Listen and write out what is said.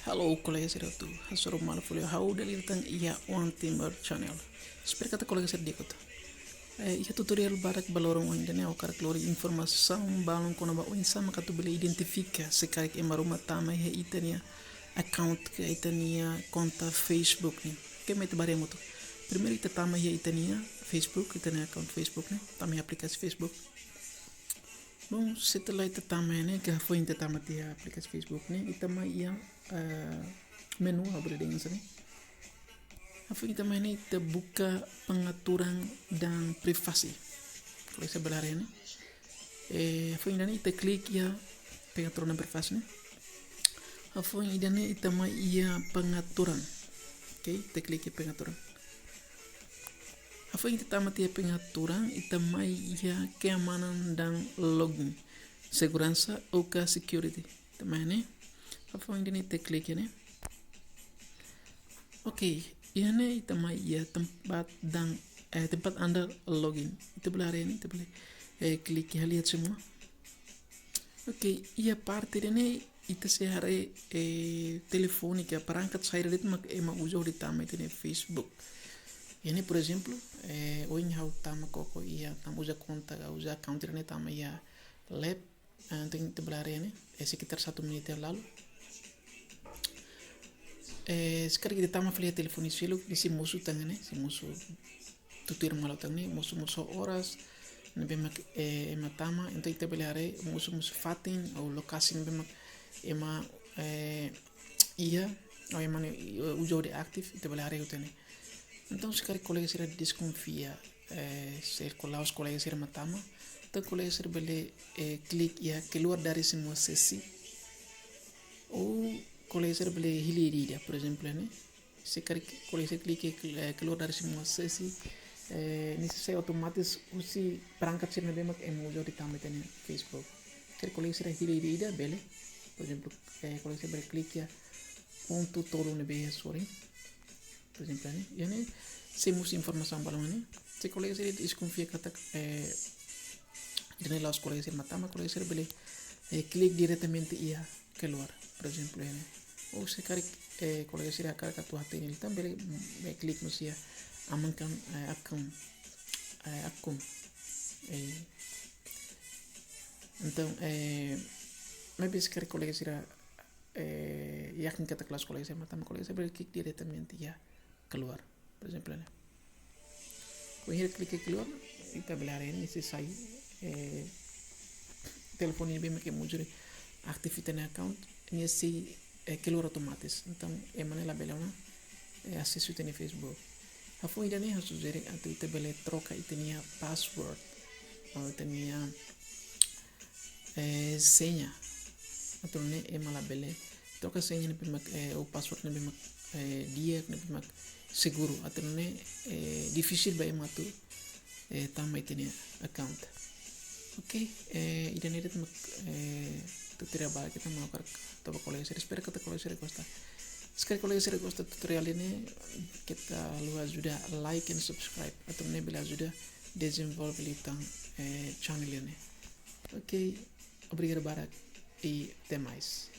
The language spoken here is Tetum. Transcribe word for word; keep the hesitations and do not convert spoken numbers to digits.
Halo kolega sira hotu, hasoru malu fali ho ha'u Deli Tan iha One Teamer Channel. Espera katak kolega sira di'ak hotu. Eh, iha tutorial badak ba loron ohin ida-ne'e ha'u hakarak lori informasaun balun kona-ba oinsá mak atu bele identifika se karik ema ruma tama iha ita-nia account ka ita-nia konta Facebook ne'e. Oke, mai ita bá haree hamutuk. Primeiru ita tama iha ita-nia Facebook, ita-nia account Facebook ne'e, tama iha aplikasi Facebook. Bom, setelah ita tama iha ne'e, ka hafoin ita tama tiha aplikasi Facebook ne'e, ita mai iha, eh, menu, ha'u bele dehan hanesan ne'e. Hafoin ita mai iha ne'e, ita buka pengaturan dan privasi. Kolega sira bele haree ne'e. Eh, hafoin ida-ne'e ita klik iha pengaturan dan privasi ne'e. Hafoin ida-ne'e ita mai iha pengaturan. Oke, ita klik iha pengaturan. Hafoin ita tama tiha pengaturan, ita mai iha keamanan dan login. Seguransa ou ka security. Ita mai iha ne'e. Hafoin ida-ne'e ita klik iha ne'e. Oke, iha ne'e ita mai iha tempat dan, eh, tempat Anda login. Ita bele haree ne'e, ita bele, eh, klik iha lihat semua. Oke, iha parte ida-ne'e ita sei haree, eh, telefone ka perangkat saida de'it mak ema uza hodi tama ita-nia Facebook. Iha ne'e, por ezemplu, eh, ohin ha'u tama koko iha, tama uza konta, uza account ida-ne'e tama iha lab, eh, entaun ita bele haree ne'e, eh, sekitar satu menit yang lalu. Eh, se karik ita tama fali iha telefone seluk, nia sei mosu tan ne'e, sei mosu tutuir malu tan ne'e, mosu, mosu oras ne'ebé mak, eh, ema tama, entaun ita bele haree, mosu, mosu fatin, ou lokasi ne'ebé mak ema, eh, iha, ou ema ne'e, eh, uza hodi aktif, ita bele haree hotu ne'e. Entaun, se karik kolega sira deskonfia, eh, se ko-, la'ós kolega sira mak tama, entaun kolega sira bele, eh, klik iha keluar dari semua sesi, ou kolega sira bele hili ida-idak, por ezemplu, ne'e. Se karik kolega sira klik, eh, keluar dari semua sesi, eh, nia sei sai otomatis husi perangkat sira ne'ebé mak ema uza hodi tama ita-nia Facebook. Karik kolega sira hili ida-idak, bele. Por ezemplu, eh, kolega sira bele klik iha pontu tolu ne'ebé iha sorin. Por ezemplu, ne'e, iha ne'e sei mosu informasaun balun ne'e. Se kolega sira deskonfia katak, eh, ida-ne'e la'ós kolega sira mak tama, kolega sira bele, eh, klik diretamente iha keluar, por ezemplu, iha ne'e. Ou se karik, eh, kolega sira hakarak atu hatene liután, bele, mm, eh, klik mós iha amankan, eh, akun, eh, akun. Eh, entaun, eh, maibé se karik kolega sira, eh, yakin katak la'ós kolega sira mak tama, kolega sira bele klik diretamente iha keluar, por ezemplu, ne'e. Kuandu ita klik keluar, ita bele haree nia sei sai, eh, telefone ne'ebé mak ema uza hodi aktif ita-nia account, nia sei, eh, keluar otomatis. Entaun, ema ne'e labele ona, eh, asesu ita-nia Facebook. Hafoin ida-ne'e ha'u sujere atu ita bele troka ita-nia password, ou ita-nia, eh, seña. Atu nune'e ema labele troka seña ne'ebé mak, eh, ou password ne'ebé mak, eh, di'ak, ne'ebé mak seguru. Atu nune'e, eh, difisil ba ema atu, eh, tama ita-nia account. Oke, eh, ida-ne'e de'it mak, eh, tutorial badak ita mak ha'u hakarak hato'o ba kolega sira. Espera katak kolega sira gosta. Se karik kolega sira gosta tutorial ne'e, keta haluha ajuda like and subscribe. Atu nune'e bele ajuda dezenvolve liután, eh, channel ne'e. Oke, obrigadu barak e até mais.